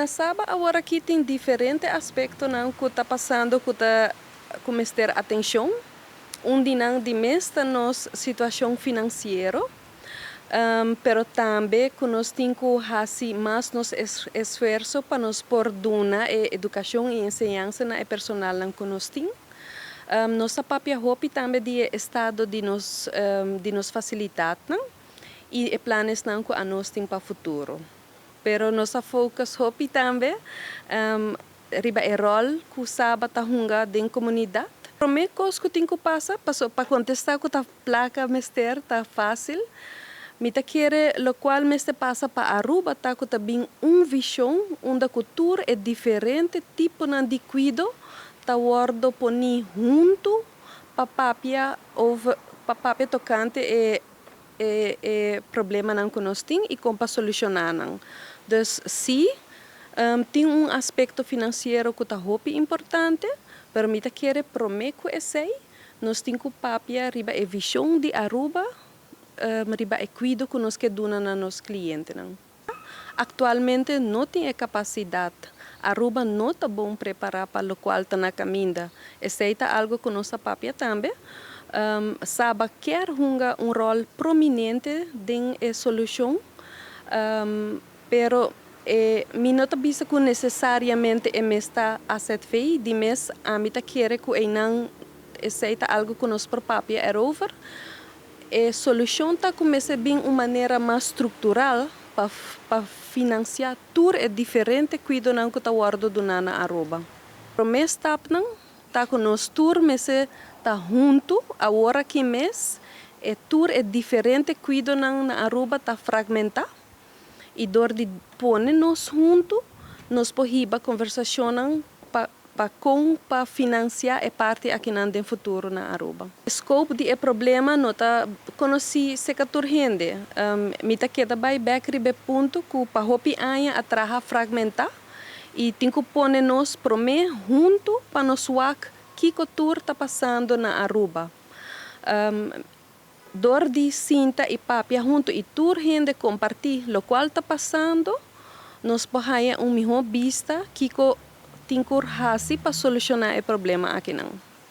Na Saba awor aki tin diferente aspectonan cu ta pasando cu ta cu mester atencion. Un di nan di mes ta nos situacion financiero, pero tambe cu nos tin cu haci mas nos esfuerso pa nos por duna e educacion y enseñansa na e personalnan cu nos tin. Nos a papia hopi tambe di e estado di nos facilidadnan y e planesnan cu anos tin pa futuro. Pero nos a focus hopi tambe riba e rol cu Saba ta hunga den comunidad. Prome cos cu tin cu pasa, paso pa contesta cu ta placa mester, ta facil. Mi ta kere locual mester pasa pa Aruba ta cu ta bin un vision unda cu tur e diferente tiponan di cuido ta wordo poni hunto pa papia over pa papia tocante e problemanan cu nos tin y con pa soluciona nan. Dus si, tin un aspecto financiero cu ta hopi importante, pero mi ta kere prome cu esey, nos tin cu papia riba e vision di Aruba, riba e cuido cu nos kier duna na nos clientenan. Actualmente no tin e capacidad. Aruba no ta bon prepara pa locual ta na caminda. Esey ta algo cu nos a papia tambe. Saba kier hunga un rol prominente den e solucion, pero mi no ta bisa cu necesariamente e mester ta AZV, di mes ami ta kere cu einan esey ta algo cu nos por papia erover. E solucion ta cuminsa bin un manera mas structural pa financia tur e diferente cuidonan cu ta wordo duna na Aruba. Prome stapnan ta cu nos tur mester ta hunto awor aki mes, e tur e diferente cuidonan na Aruba ta fragmenta y dor di pone nos hunto nos por hiba conversacionnan pa con pa financia e parti akinan den futuro na Aruba. Scope di e problema no ta conoci cerca tur hende. Mi ta keda bay bek riba e punto cu pa hopi aña a traha fragmenta y tin cu pone nos prome hunto pa nos wak kico tur ta pasando na Aruba. Dor di sinta y papia hunto y tur hende comparti locual ta pasando, nos por haya un miho bista kico tin cu haci pa soluciona e problema akinan.